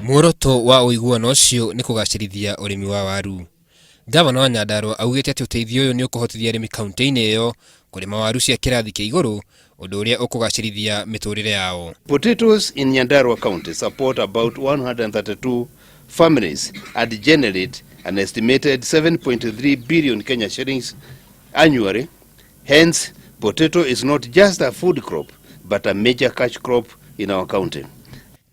Muoroto wa ũiguano ũcio nĩ kũgacĩrithia ũrĩmi wa waru. Gavana wa Nyandarua augĩte atĩ ũteithio ũyũ nĩ ũkũhotithia arĩmi kaunti-inĩ ĩyo kũrĩma waru cia kĩrathi kĩa igũrũ, ũndũ ũrĩa ũkũgacĩrithia mĩtũrĩre yao. Potatoes in Nyandarua County support about 132 families and generate an estimated 7.3 billion Kenya shillings annually. Hence, potato is not just a food crop, but a major cash crop in our county.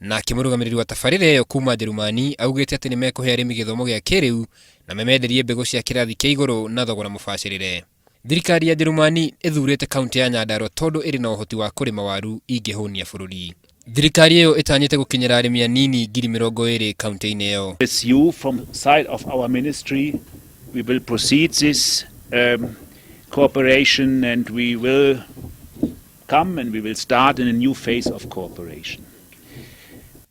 Nake mũrũgamĩrĩri wa tabarĩra ĩyo kuma Njerumani augĩte atĩ nĩ mekũhe arĩmi gĩthomo gĩa kĩrĩu na memenderie mbegũ cia kĩrathi kĩa igũrũ na thogora mũbacĩrĩre. Thirikari ya Njerumani ĩthurĩte kaunti ya Nyandarua tondũ ĩrĩ na ũhoti wa kũrĩma waru ingĩhũnia bũrũri. Thirikari ĩyo ĩtanyĩte gũkinyĩra arĩmi anini 20,000 kaunti-inĩ ĩyo. With you from side of our ministry, we will proceed this cooperation and we will come and we will start in a new phase of cooperation.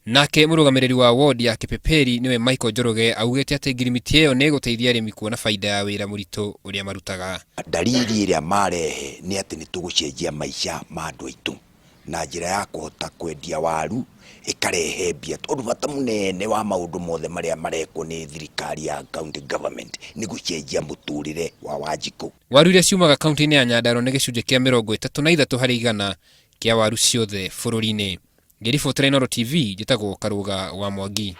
Nake mũrũgamĩrĩri wa ward ya Kipipiri nĩwe Michael Njoroge augĩte atĩ ngirimiti ĩyo nĩ ĩgũteithia arĩmi kuona baida ya wĩra mũritũ ũrĩa marutaga. Dalili ĩrĩa marehe nĩ atĩ nĩ tũgũcenjia maica ma andũ aitũ na njĩra ya kũhota kwendia waru ĩkarehe mbia, tondũ bata mũnene wa maũndũ mothe marĩa marekwo nĩ thirikari ya county government nĩ gũcenjia mũtũrĩre wa Wanjikũ. Waru iria ciumaga kaunti-inĩ ya Nyandarua nĩ gĩcunjĩ kĩa 33% kĩa waru ciothe bũrũri-inĩ. Ngĩribotera Inooro TV, njĩtagwo Karũga wa Mwangi.